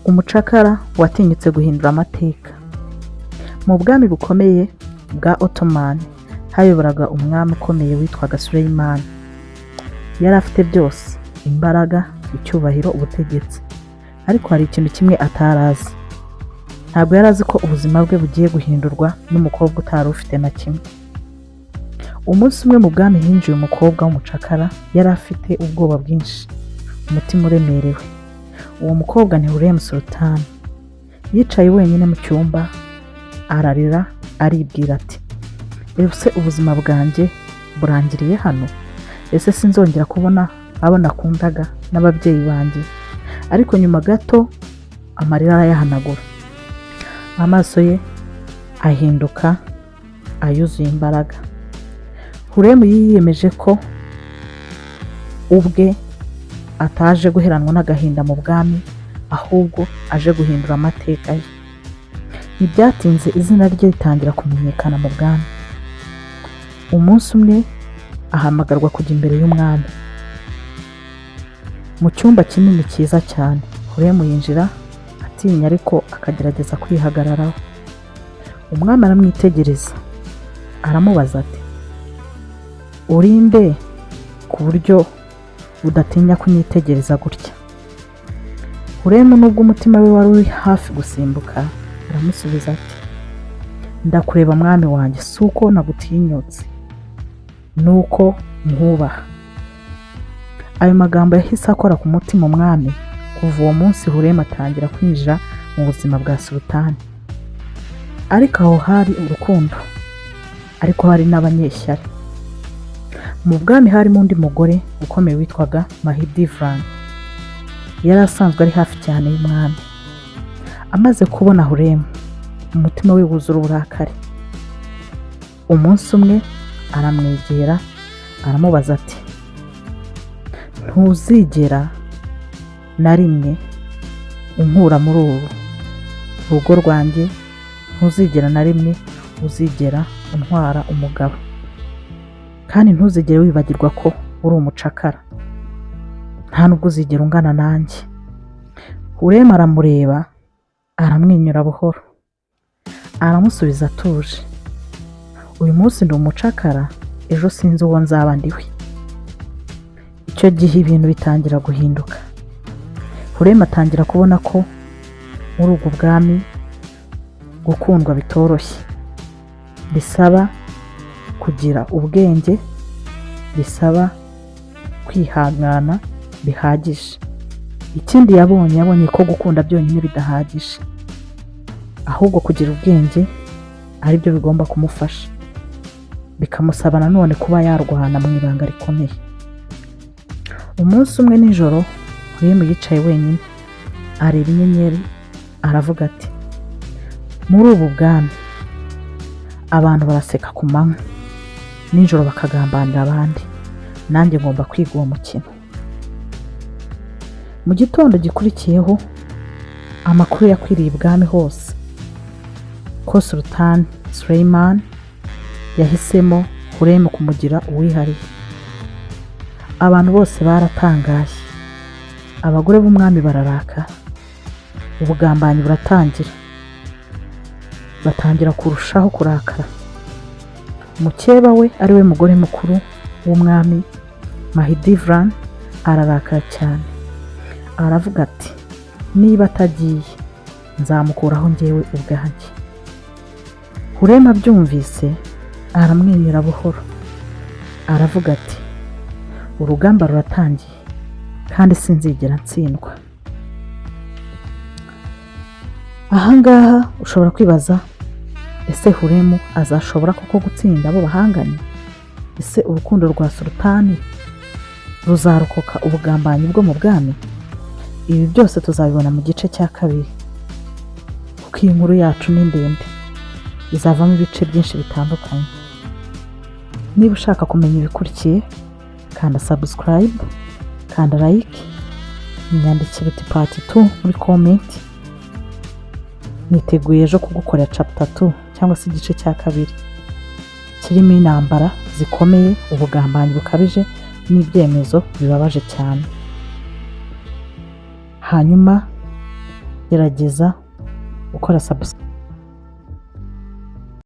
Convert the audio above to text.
Umucakara watinyutse guhindura amateka. Mu bwami bukomeye bwa Ottoman hayoboraga umwami ukomeye witwaga Suleiman. Yari afite byose: imbaraga, icyubahiro, ubutegetsi. Ariko hari ikintu kimwe atari azi. Ntabwo yari azi ko ubuzima bwe bugiye guhindurwa n'umukobwa utari ufite na kimwe. Umunsi umwe mu bwami hinjiye umukobwa w'umucakara, yari afite ubwoba bwinshi, umutima uremerewe. Uwo mukobwa ni Hurrem Sultan. Yicaye wenyine mu cyumba, ararira, aribwira ati: "Ese ubuzima bwanjye burangiriye hano? Ese sinzongera kubona abo nakundaga n'ababyeyi banjye?" Ariko nyuma gato amarira arayahanagura, amaso ye ahinduka ayuzuye imbaraga. Hurrem yiyemeje ko ubwe ataje guheranwa n'agahinda mu bwami, ahubwo aje guhindura amateka ye. Ntibyatinze, izina rye ritangira kumenyekana mu bwami. Umunsi umwe ahamagarwa kujya imbere y'umwami. Mu cyumba kinini cyiza cyane, Hurrem yinjira atinya ariko akagerageza kwihagararaho. Umwami aramwitegereza, aramubaza ati: "Uri nde ku buryo udatinya kunyitegereza gutya?" Hurrem, nubwo umutima we wari uri hafi gusimbuka, aramusubiza ati: "Ndakureba, mwami wanjye, si uko nagutinyutse, ni uko nkubaha." Ayo magambo yahise akora ku mutima umwami. Kuva uwo munsi Hurrem atangira kwinjira mu buzima bwa sultani. Ariko aho hari urukundo, ariko hari n'abanyeshyari. Mu bwami harimo undi mugore ukomeye witwaga Mahidevran. Yari asanzwe ari hafi cyane y'umwami. Amaze kubona Hurrem, umutima we wuzura uburakari. Umunsi umwe aramwegera, aramubaza ati: "Ntuzigera na rimwe unkura muri uru rugo rwanjye, ntuzigera na rimwe uzigera untwara umugabo, kandi ntuzigere wibagirwa ko uri umucakara, nta nubwo uzigera ungana nanjye." Hurrem aramureba, aramwenyura buhoro, aramusubiza atuje: "Uyu munsi ndi umucakara, ejo sinzi uwo nzaba ndiwe." Icyo gihe ibintu bitangira guhinduka. Hurrem atangira kubona ko muri ubwo bwami gukundwa bitoroshye, bisaba kugira ubwenge, bisaba kwihangana bihagije. Ikindi yabonye ko gukunda byonyine bidahagije, ahubwo kugira ubwenge aribyo bigomba kumufasha, bikamusaba nanone kuba yarwana mu ibanga rikomeye. Umunsi umwe nijoro Hurrem yicaye wenyine, areba inyenyeri, aravuga ati: "Muri ubu bwami abantu baraseka ku manywa, nijoro bakagambanira abandi. Nanjye ngomba kwiga uwo mukino." Mu gitondo gikurikiyeho amakuru yakwiriye ibwami hose ko Sultan Suleiman yahisemo Hurrem kumugira uwihariye. Abantu bose baratangaye, abagore b'umwami bararakara, ubugambanyi buratangira, batangira kurushaho kurakara. Mukeba we, ari we mugore mukuru w'umwami Mahidevran, ararakara cyane, aravuga ati: "Niba atagiye nzamukuraho njyewe ubwanjye." Hurrem abyumvise aramwenyura buhoro, aravuga ati: "Urugamba ruratangiye kandi sinzigera ntsindwa." Ahangaha ushobora kwibaza: ese Hurrem azashobora koko gutsinda abo bahanganye? Ese urukundo rwa sultani ruzarokoka ubugambanyi bwo mu bwami? Ibi byose tuzabibona mu gice cya kabiri, kuko iyi nkuru yacu ni ndende, izavamo ibice byinshi bitandukanye. Niba ushaka kumenya ibikurikiye, kanda subscribe, kanda like, nyandikira uti "part 2" muri comment. Niteguye ejo kugukorera chapter 2 cyangwa se igice cya kabiri kirimo intambara zikomeye, ubugambanyi bukabije n'ibyemezo bibabaje cyane. Hanyuma gerageza Gerageza gukora subscribe.